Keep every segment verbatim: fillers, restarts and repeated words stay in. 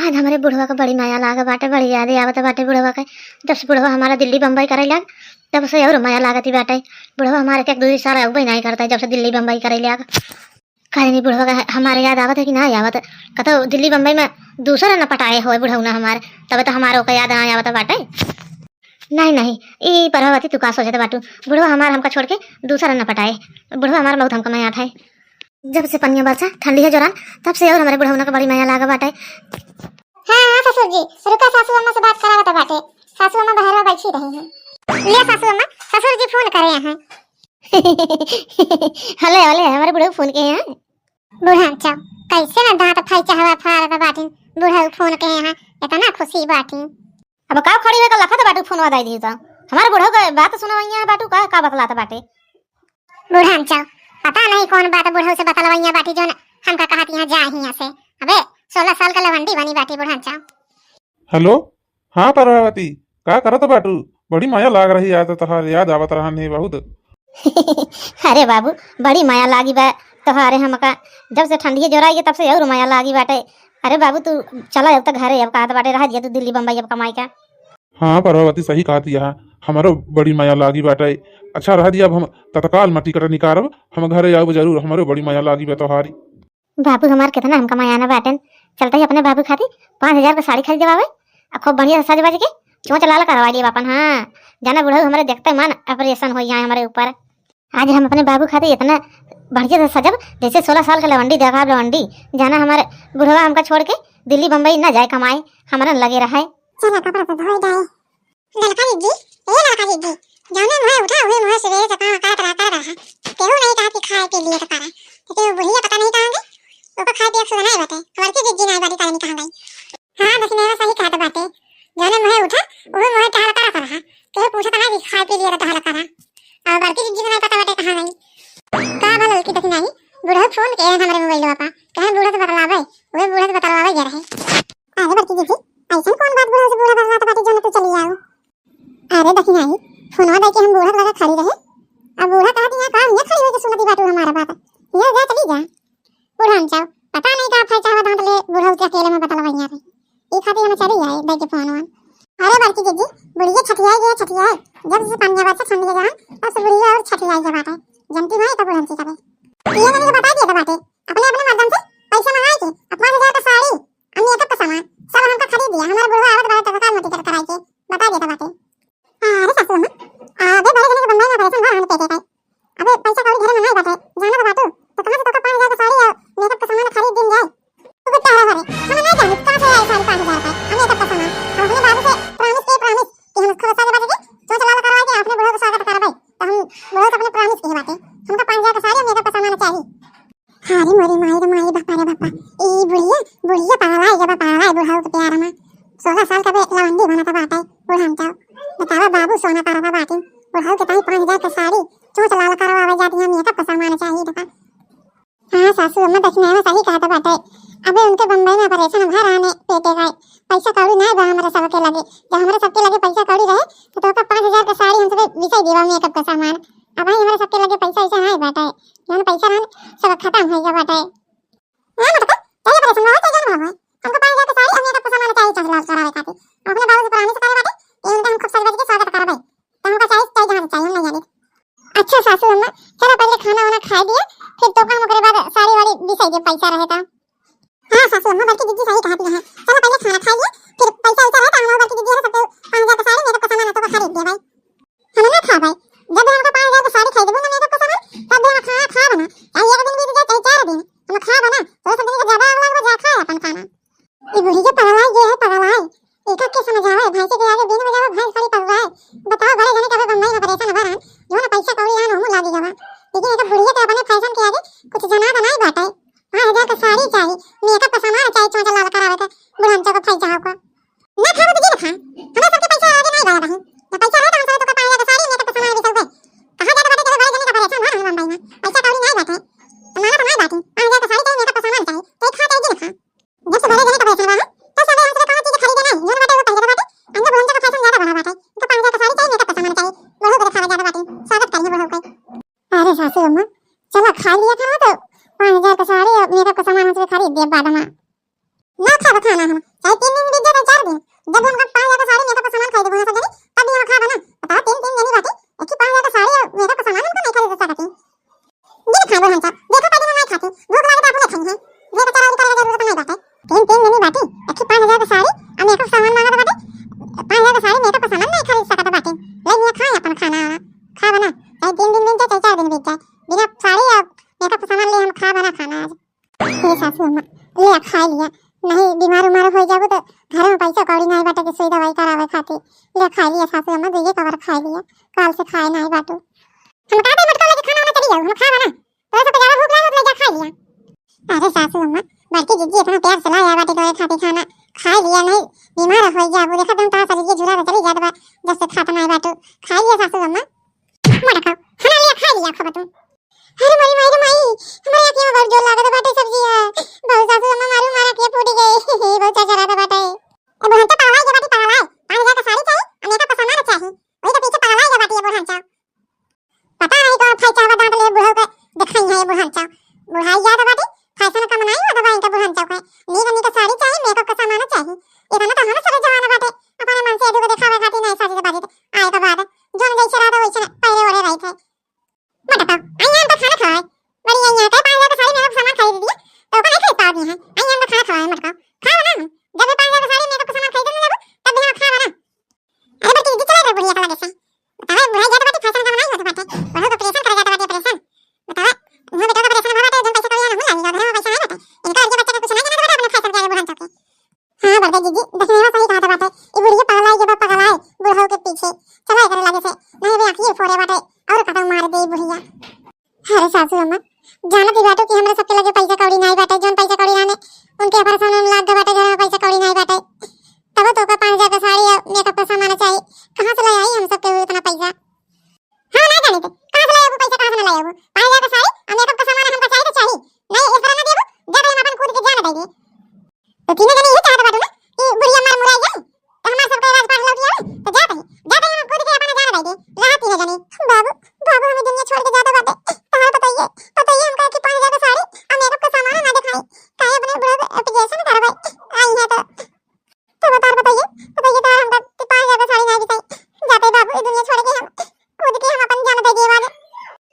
आज हमरे बुढ़वा क बड़ी माया लाग बाटे, बड़ी याद आवत बाटे बुढ़वा क। जब से बुढ़वा हमारा दिल्ली बम्बई करे लाग, तब से और माया लागत ही बाटे। बुढ़वा हमारे के एक दूसरी साल अउबे नाहीं करता है, जब से दिल्ली बम्बई करे लाग। काहे नहीं बुढ़वा का हमारे याद आवत है कि नाहीं आवत? कतो दिल्ली बम्बई में दूसरा न पटाए होए बुढ़ऊ ना हमारे, तब तो हमारे ओका याद नाहीं आवत बाटे। नाहीं, नाहीं, ई प्रभावती तू का सोचत बाटू? बुढ़वा हमार हमका छोड़ के दूसरा न पटाए। बुढ़वा हमार बहुत हमका माया है। जब से पनिया बरसा, ठंडी है जोरान, तब से और हमरे बुढ़ऊ ना के बड़ी माया लाग बाटे। हाँ, हाँ, ससुर जी, रुका, सासू अम्मा से बात करावत बाटे। सासू अम्मा बहरवा बैठी रही हैं। ले सासू अम्मा, ससुर जी फोन करे हैं। हले, हले, हमरे बुढ़ऊ फोन के हैं। बुढ़न चौ, कैसे ना दांत फाई चहवा फारत बाटिन, बुढ़ऊ फोन के हैं, इतना खुशी बाटिन। अब का खड़ी होकर लखत बाटू फोनवा दाई दी तो? हमारे बुढ़ऊ के बात सुनवैया बाटू का, का बतलात बाटे? बुढ़न चौ, पता नहीं कौन बात बुढ़ऊ से बतलवैया बाटी जोन हमका कहत यहाँ जा हियाँ से। अबे, सोलह साल का लवंडी बनी बाटी बुढ़न चौ। हेलो, हाँ प्रभावती, का करत बाटू? बड़ी माया लाग रही आज तो तोहार, याद आवत रहन ही बहुत। अरे बाबू, बड़ी माया लागी बा तोहारे हमका। जब से ठंडिया जोराई है तब से और माया लागी बाटे। अरे बाबू तू चला अब तो घरे, अब कहत बाटे रह दिया तू दिल्ली बम्बई अब कमाई का। हाँ प्रभावती सही कहत यह, हमरो बड़ी माया लागी बाटे। अच्छा रह दिया, अब हम तत्काल में टिकट निकारब, हम घरे आउब जरूर, हमरो बड़ी माया लागी बा तोहारी। बाबू हमार कितना हमका मायाना बाटेन, चलते ही अपने बाबू खातिर पाँच हजार का साड़ी खरीद देवावे, आ खूब बढ़िया से सज बज के चोंच लाल करवा लिए बापन। हाँ, जाना बुढ़ऊ हमरे देखते मन ऑपरेशन हो जाए हमरे ऊपर। आज हम अपने बाबू खातिर इतना बढ़िया से सजब, जैसे सोलह साल के लवंडी देखाब लवंडी। जाना हमारे बुढ़वा हमका छोड़ के दिल्ली बम्बई न जाए कमाए, हमरन लगे रहे। चला कपड़ा तो धोई डाए। ललका जीजी, ए ललका जीजी, जौने मुँहे उठा, उहे मुँहे सुबेरे से काम करत रहा, करत रहा। केहू नहीं कहा कि खाए के लिए तो करा। लेकिन वो बुढ़िया पता नहीं कहाँ गई, ओकर खाए पिए के सुध नहीं बाटे। बड़की जीजी नहीं बाटी, पता नहीं कहाँ गई। हाँ, दक्षिणैवा सही कहत बाटे, जौने मुँहे उठा, उहे मुँहे टहल करत रहा। केहू पूछत नहीं कि खाए के लिए तो टहल करा। और बड़की जीजी के नहीं पता बाटे कहाँ गई। का भा ललकी दक्षिणाई, बुढ़ऊ फोन के हमरे मोबाइलवा पा, कहे बूढ़ा से बतलावे, उहे बूढ़ा से बतलावे गए रहे। अरे बड़की जीजी, ऐसन कौन बात बूढ़ा से बूढ़ा बतलात बाटी जो न तू चली आओ? अरे दखिनाही, फोनवा दे के हम बूढ़ा लगा खड़ी रहे। अब बूढ़ा कहत यहाँ काम ये खड़ी होके सुनती बाटू हमारा बात। ये जा चली जा। बूढ़ा हम जाओ, पता नहीं का फैचा हुआ दांत ले बूढ़ा उसे अकेले में बतलवा यहाँ पे। ई खातिर हम चली आए दे के फोनवा। अरे बड़की जीजी, बुढ़िया छठियाई गई, छठियाई। जब से पानी बरसा ठंडी है जहाँ, तब से बुढ़िया और छठियाई गई बाटे। जनती भाई तो बूढ़ा से करे। ये मैंने बता दिया था बाटे। अपने अपने मर्दन से पैसा मंगाए के, पाँच हजार का साड़ी, आ मेकअप का सामान सब हमका खरीद दिया। हमार बुढ़वा आवत बाटे तत्काल में टिकट कराई के, बता देता बाटे। अरे सासू अम्मा, अबे बड़े जने के बम्बई में ऑपरेशन भा रहन पेटे का। अबे पैसा कौड़ी घरे में नहीं बाटे, जाना तो बाटू, तो कहाँ से तोका पाँच हजार का साड़ी और मेकअप का सामान खरीद दिन जाए? तू कुछ कह रहा रे, हम नहीं जानी कहाँ से आए साड़ी पाँच हजार का और मेकअप का सामान। हम अपने बाबू से प्रॉमिस के, प्रॉमिस कि हम उसको बचा के बाटे के चोंच लाल करवा के अपने बुढ़वा का स्वागत करवाई। तो हम बुढ़वा से अपने प्रॉमिस की बाटे, हमका पाँच हजार का साड़ी और मेकअप का सामान चाहिए। अरे मोरी माई रे माई, बापा रे बापा, ई बुढ़िया, बुढ़िया पगलाई गवा, पगलाई बुढ़ऊ के प्यार में। सोलह साल का बे लवंडी बनत बाटे, बुढ़न तो। बतावा बाबू सोना करवा बाटे, बुढ़ऊ के ताई पाँच हजार के साड़ी, चोंच लाल करवावे जाती है, मेकअप का सामान चाहिए तो का। हाँ सासू अम्मा, दक्षिणैवा सही कहत बाटे। अबे उनके बम्बई में ऑपरेशन भा रहने पेटे का, पैसा कौड़ी नहीं बा हमरे सबके लगे। जब हमरे सबके लगे पैसा कौड़ी रहे तो तोका पाँच हजार के साड़ी हम सबे बिसाई देवा, मेकअप का सामान। अब भाई हमरे सबके लगे पैसा वैसा नहीं बाटे, जौन पैसा रहन सब खत्म हो गया बाटे। हाँ मटका, चाहे ऑपरेशन हो चाहे जौन हो, हमको पाँच हजार के साड़ी और मेकअप का सामान चाहिए, चोंच लाल करावे खातिर। हम अपने बाबू से पुरानी से करे बाटे, ये उनका हम खूब सज बज के स्वागत करबे, तो हमको चाहिए, चाहे जहाँ से चाहिए, हम नहीं जाने। अच्छा सासू अम्मा, चलो पहले खाना वाना खाई दिया, फिर तोका हम ओकरे बाद साड़ी वाड़ी बिसाई दे, पैसा रहे तो। हाँ सासू अम्मा, बड़की जीजी सही कहती है, चलो पहले खाना खाई लिया, फिर पैसा वैसा रहे तो हम बड़की जीजी है सबके पाँच हजार का साड़ी, मेकअप का सामान है तो खरीद दे भाई। हम ना खा भाई, जब भी हमको पाँच हजार का साड़ी खरीद देबो ना, मेकअप का सामान, तब भी हम खाना खा बना, चाहे एक दिन बीत जाए चाहे चार दिन, हम खा बना, तो सब दिन के ज्यादा अगला अगला जा खाए अपन खाना। ई बुढ़िया पगलाई गई है, पगलाई। एका के समझावे, भैंसे के आगे बीन बजावे, भैंस खड़ी पगुआए। बताओ, बड़े जने कबे बम्बई में ऑपरेशन भरन, जो ना पैसा कौड़ी आन, ओहू लागी गवा। लेकिन एका बुढ़िया के अपने फैशन के आगे कुछ जनात नहीं बाटे। पाँच हजार का साड़ी चाही, मेकअप का सामान चाही, चोंच लाल करावे के, बुढ़न चौक फैसा होको। ना खाओ तो जी ना खा, हमरा सबके पैसा आगे नहीं बढ़ा रही। ना पैसा रहे तो हम सब तो पाँच हजार का साड़ी, मेकअप का सामान भी सब दे। कहा जाता बाटे, चलो बड़े जने का ऑपरेशन भरन बम्बई में, पैसा कौड़ी नहीं बाटे। तो माना तो नहीं बाटी, पाँच हजार का साड़ी चाही, मेकअप का सामान चाही, तो खा चाहे जी ना खा। जब से बड़े जने का फैशन रहा, तब से हम सब कहाँ चीज खरीदे नहीं, जौन बाटे वो पहले के बाटे, अंदर बुढ़न का फैशन ज्यादा बढ़ा बाटे। इनका पाँच हजार का साड़ी चाहिए, मेकअप का सामान चाहिए, बुढ़ऊ को दिखावे ज्यादा बाटे, स्वागत करिए बुढ़ऊ के। अरे सासू अम्मा, चला खा लिया खाना तो पाँच हजार का साड़ी और मेकअप का सामान हम सब खरीद दिया बाद में। ना खाबा खाना हम, चाहे तीन दिन बीत जाए, चाहे चार दिन, जब भी हमका पाँच हजार का साड़ी, मेकअप का सामान खरीदे बोले सब जनी, तब भी हम खाबा ना। बतावा, तीन, तीन जनी बाटी, एक ही पाँच हजार का साड़ी और मेकअप का सामान हमका नहीं खरीद सकती। ये दिखाई बोल हम सब, देखो कई दिन नहीं खाती, भूख लागे तो आप ले खाई हैं, ये बेचारा और करे जरूरत नहीं बाटे। तीन, तीन जनी बाटी, एक ही पाँच हजार का साड़ी और मेकअप सामान मांगत बाटे, पाँच हजार का साड़ी, मेकअप का सामान नहीं खरीद सकत बाटे। ले लिया, खाए अपन खाना वाना, खाबा ना, चाहे तीन दिन बीत जाए, चाहे चार दिन बीत जाए, बिना साड़ी और मेकअप का सामान ले हम खाबा ना खाना आज। हे सासू अम्मा, लिया खाई लिया, नहीं बीमार उमार हो जाबू तो घर में पैसा कौड़ी नहीं बाटे कि सुई दवाई करावे खातिर। लिया खाई लिया सासू अम्मा, दुइये कवर खाई लिया, काल से खाए नहीं बाटू। हम का दे मटका लेके खाना वाना चली जाऊ, हम खाबा ना, तोरे सबके ज्यादा भूख लागल, ले जा खाई लिया। अरे सासू अम्मा, बड़की जिज्जी इतना प्यार से लाया बाटे तोरे खातिर खाना, खाई लिया, नहीं बीमार हो जाबू, देखा तुम तार शरीर के झूला तो चली जात बा, जब से खात नहीं बाटू, खाई लिया सासू अम्मा। मटका, खाना लिया खाई लिया, खाबा तू। अरे मोरी माई रे माई, हमारे आँखिया में बहुत जोर लागत बाटे सब्जी है। बहुत सासू अम्मा मारू, हमारा आँखिया फूट गई। बहुत चरचरात बाटे। ए बुढ़ंचा पगलाई के बाटी पगलाई। पाँच हजार का साड़ी चाहिए, और मेकअप का सामान चाहिए। वही तो पीछे पगलाई के बाटी है बुढ़ंचा। पता नहीं कौन फैचा हुआ दांत ले बुढ़ऊ के दिखाई है ये बुढ़ंचा। बुढ़ाई जात बाटी, फैशन कम नहीं होत बा इनका बुढ़ंचा के। नीक नीक साड़ी चाहिए, मेकअप का सामान चाहिए। इतना तो हम सब जवान बाटे, अपने मन से एदू को दिखावे खातिर नहीं साजी बाजी आए के बाद जोन जैसे रहता वैसे पहले ओढ़े रही थे। मटका, आई हम तो खाना खवाए। बड़ी आई यहाँ के पाँच हजार का साड़ी मेरा सामान खरीद दिया, तो ओका नहीं खरीद पावत है। आई हम तो खाना खवाए मटका। खाओ ना, जब भी पाँच हजार का साड़ी मेकअप का सामान खरीदे ना जाबू, तब भी हम खावा ना। अरे बड़की दीदी चला गई बुढ़िया का लगे से। बतावा, बुढ़ाई जात बाटे, फैशन का बनाई होत बाटे। बढ़ो तो ऑपरेशन करे जात बाटे, ऑपरेशन। बतावा, मुँह बेटा का ऑपरेशन हो बाटे, जन पैसा कौड़ी ना हो लागी, घर में पैसा नहीं बाटे। इनका और ये बच्चा का कुछ नहीं जाना बाटे, अपने फैशन के आगे बुढ़न चौके। हाँ बड़का जीजी, दखिनवा सही कहत बाटे। ई बुढ़िया पगलाई के बा पगलाई, बुढ़ऊ के पीछे चला एकरे लगे से, नहीं बे आँखिए फोड़े बाटे और कटऊ मार दे ई बुढ़िया। अरे सासू अम्मा, जानत ही बाटू कि हमरा सबके लगे पैसा कौड़ी नहीं बाटे, जौन पैसा कौड़ी रहने उनके ऑपरेशन में लाग गए बाटे, घर में पैसा कौड़ी नहीं बाटे, तब तो ओकर पाँच हजार का साड़ी और मेकअप का सामान चाहिए, कहाँ से ले आई हम सबके उतना पैसा? हाँ ना जाने थे, कहाँ से ले आबू पैसा, कहाँ से ना ले आबू? पाँच हजार का साड़ी और मेकअप का सामान हमका चाहिए तो चाहिए, नहीं इस तरह ना देबू, जा भाई हम अपन कूद के जान दे दे। तो तीनों जने ये चाहत बाटू ना कि बुढ़िया मार मुराई जाए, तो हमार सबके राजपाट लौट आवे, तो जात ही, जात ही हम कूद के अपना जान दे दे। रहा तीनों जने। बाबू, बाबू हमें दुनिया छोड़ के जाता बाटे। तहार बताइए, बताइए हमका कि पाँच हजार का साड़ी और मेकअप का सामान ना दिखाई। काहे अपने बुढ़ऊ के ऑपरेशन करवाई? आई है तो। तो बतार बताइए, बताइए तहार हमका कि पाँच हजार का साड़ी ना दिखाई। जाते बाबू ये दुनिया छोड़ के हम कूद के हम अपन जान दे देवा।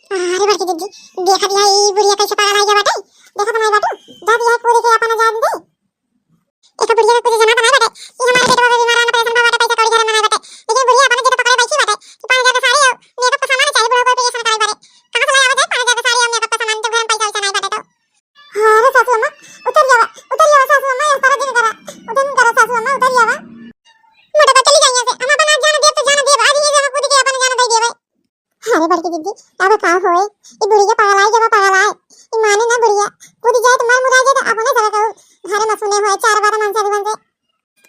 अरे बड़की दीदी, देखा दिया ई बुढ़िया कैसे पागल आई गया बाटे। देखा तो नहीं बाटू, जा दिया कूद के अपन जान दे। एक बुढ़िया के कुछ जनात नहीं बाटे कि हमारे बेटवा के बीमार रहना परेशान बा बाटे, पैसा कौड़ी घर में नहीं बाटे, लेकिन बुढ़िया अपने जिद पकड़े बैठी बाटे कि पाँच हजार का साड़ी और मेकअप का सामान चाहिए, बुढ़ऊ को ऑपरेशन कराई बाटे। कहाँ से ले आवा जाए पाँच हजार का साड़ी और मेकअप का सामान जब घर में पैसा वैसा नहीं बाटे तो? हाँ रे सासू अम्मा, उतर जावा, उतर जावा सासू अम्मा, ये सारा दिन करा, उतर करा सासू अम्मा, उतर जावा। मोटा चली जाइए से, हम अपन आज जान देब तो जान देब, आज ये जगह कूद के अपन जान दे देबे। अरे बड़की दीदी, अब का होए? ई बुढ़िया पगलाए जब पगलाए, ई माने ना बुढ़िया, कूद जाए तो मर मुराए जाए तो अपने सगा कहू, घरे में सुने होए चार बात मन से दुबन से।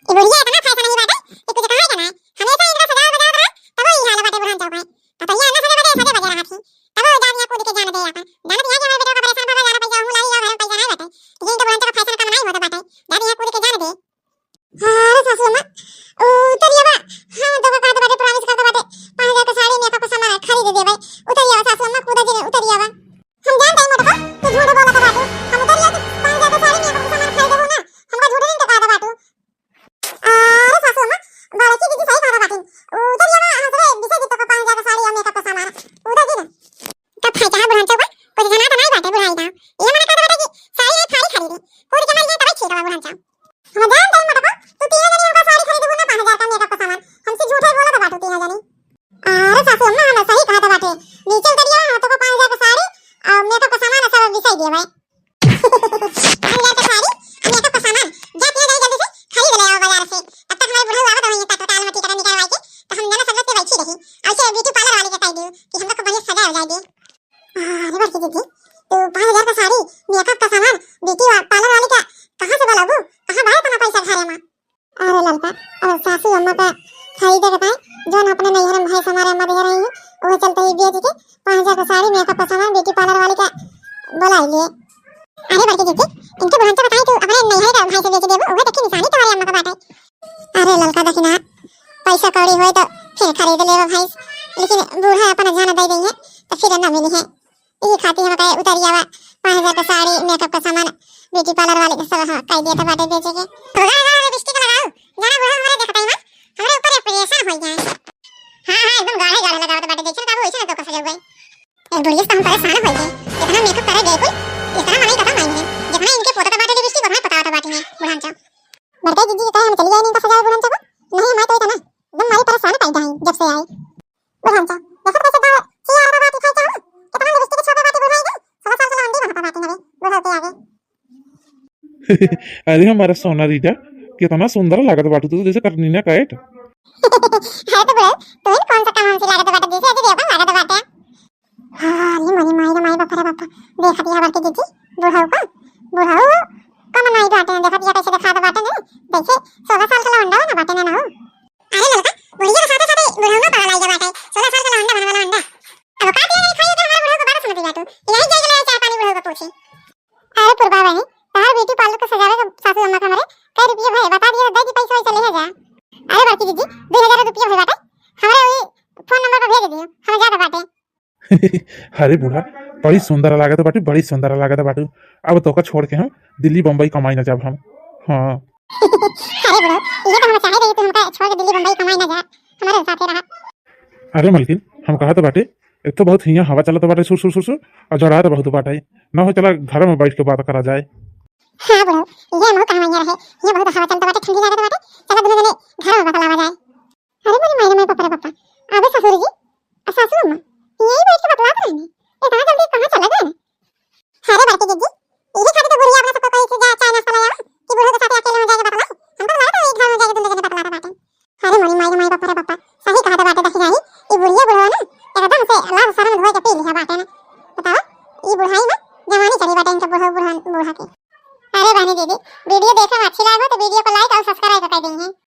ई बुढ़िया इतना फैशन नहीं बाटे, ई कुछ कहे के ना, हमेशा इनका सजावत बजावत रहा, तब ई हाल बाटे बुढ़न चौक में। पतैया ना सजे बजे, सजे बजे रहा थी, तब वो जान यहाँ कूद के जान दे अपन, जान दिया कि हमारे बेटे का ऑपरेशन भवा, जाना पैसा हूँ लाई, या घर में पैसा नहीं बाटे, लेकिन इनका बुढ़न चौक फैशन कम नहीं होता बाटे, जान यहाँ कूद के जान दे। हाँ रे सासू अम्मा, उतरिया बा, हम तो का कहत बाटे, promise करत बाटे, पाँच हजार के साड़ी मेकअप के सामान खरीद देबे। उतरिया बा सासू अम्मा, कूदा जिने उतरिया बा। हम जान जाई मोटका, तू झूठ बोलत बाटू। हम उतरिया के पाँच हजार के साड़ी मेकअप के सामान खरीद देबो ना, हमका झूठ नहीं कहत बाटू। अरे सासू अम्मा, बड़की दीदी सही कहत बाटिन। उतरिया बा, हम सबे बिसे जीतो का पाँच हजार के साड़ी और मेकअप के सामान। उदा जिने। का फायदा है बुढ़ान चौबा, कुछ जनात नहीं बाटे बुढ़ाई ना। ये मना कहत बाटे कि साड़ी ये फाड़ी खरीदी, कूद के मर गई तबे ठीक बा बुढ़ान चौबा। हम जान जाई मोटका, तू तीन जनी हमका साड़ी खरीदबू ना पाँच हजार का मेकअप का सामान। हमसे झूठे बोलत बाटू तीन जनी। अरे सासू अम्मा, हम सही कहत बाटे। नीचे उतरिया, हाँ, तो को पाँच हजार का साड़ी और मेकअप का सामान सब बिसाई दिए भाई। पाँच हजार का साड़ी और मेकअप का सामान। जा तीन जनी जल्दी से खरीद ले आओ बाजार से। तब तक हमारे बुढ़ऊ आवत होइए तत्काल में टिकट निकलवाई के, तो हम जना सब लोग के बैठी रही। और उसे ब्यूटी पार्लर वाली के कह दियो कि हम लोग को बढ़िया सजा हो जाए दे। अरे बड़की दीदी, तू पाँच हजार का साड़ी, मेकअप का सामान, ब्यूटी वा-, पार्लर वाली का कहाँ से बोलाबू? कहाँ बा इतना पैसा घरे में? अरे ललका, अरे सासू अम्मा का खरीदे के ताई, जौन अपने नैहर में भैंस हमारे अम्मा दे रही है, वो चलते ही बेच के पाँच हजार का साड़ी, मेकअप का सामान, ब्यूटी पार्लर वाली का बोलाई लिए। अरे बड़की दीदी, इनके बुढ़न से बताई तू अपने नैहर का भैंस बेच देबू, वो देखी निशानी तुम्हारे अम्मा का बाटे। अरे ललका दखिना, पैसा कौड़ी होए तो फिर खरीद लेबो भैंस, लेकिन बूढ़ा अपन जान दे देइहैं तो फिर ना मिलिहैं। यही खातिर हम कहे उतरिया बा, पाँच हजार का साड़ी, मेकअप का सामान, ब्यूटी पार्लर वाले के सब, हाँ, कह दिया था बाटे बेचे के। तो गाना, गाना, लिपस्टिक परेशान होइ गई, इतना मेकअप करे गए कुल, इतना मनई कतौ नाहीं है। जितना इनके पोतत बाटे लिपस्टिक, उतना पोतावत बाटी है बुढ़ान चा। बड़का जीजी के कहे हम चली जाए इनका सजावे बुढ़ान चा को, नहीं हमारे तो इतना, एकदम मारी परेशान कर दी जब से आई। बुढ़ान चा, देखत कैसे गाँव चिया रहा बाटी खाई चाहो, कितना लिपस्टिक छोटे बाटी बुढ़ाई गई, सोलह साल के लौंडी बनता बाटी नवे, बुढ़ऊ के आगे। अरे हमारा सोना रीटा, कितना सुंदर लागत बाटू तू, जैसे कटरीना कैफ। अरे तो बुढ़ऊ, तू ही कौन सा काम हमसे लागत बाटे, जैसे अजय देवगन लागत बाटे। हाँ, अरे मोरी माई रे माई, बाप रे बाप, देखत या बड़की जीजी, बुढ़ऊ का, बुढ़ऊ का मनवाई बाटे, देखत या कैसे देखात बाटे ने, जैसे सोलह साल के लौंडा ना बाटे ना, ना हो। अरे ललका, बुढ़िया के साथे साथे बुढ़ऊ ना पगलाई गए बाटे, सोलह साल के लौंडा बनवा लौंडा। अब का दिया नहीं खाई तो हमारे बुढ़ऊ को बात सुनती बाटू, यही जाए ले चाय पानी बुढ़ऊ को पूछी। अरे पुरबा बहनी, तहार ब्यूटी पार्लर के सजावे के सासू अम्मा के हमरे कै रुपये भए, बता दिए तो दे दी पैसा वैसा ले जा। अरे बड़की जीजी, दो हजार रुपये भए बाटे, हमरे वही फोन नंबर पर भेज दियो, हम जात बाटे। अरे बूढ़ा, बड़ी सुंदर लागत बाटू, बड़ी सुंदर लागत बाटू। अब तोका छोड़ के हम दिल्ली बम्बई कमाई ना जाब हम। हाँ। अरे बूढ़ा, ये तो हम चाहे रही तू हमका छोड़ के दिल्ली बम्बई कमाई ना जा, हमारे साथे रहा। अरे मलकिन, हम कहत बाटे, एक तो बहुत हियाँ हवा चलत बाटे सुर सुर सुर सुर, और जड़ात बहुत बाटे। ना हो चला घर में बैठ के बात करा जाए। हाँ बूढ़ा, ये हमहू कहवा हियाँ रहे, ये बहुत हवा चलत बाटे, ठंडी लागत बाटे, चला दुनो जने घर में बतलावा जाए।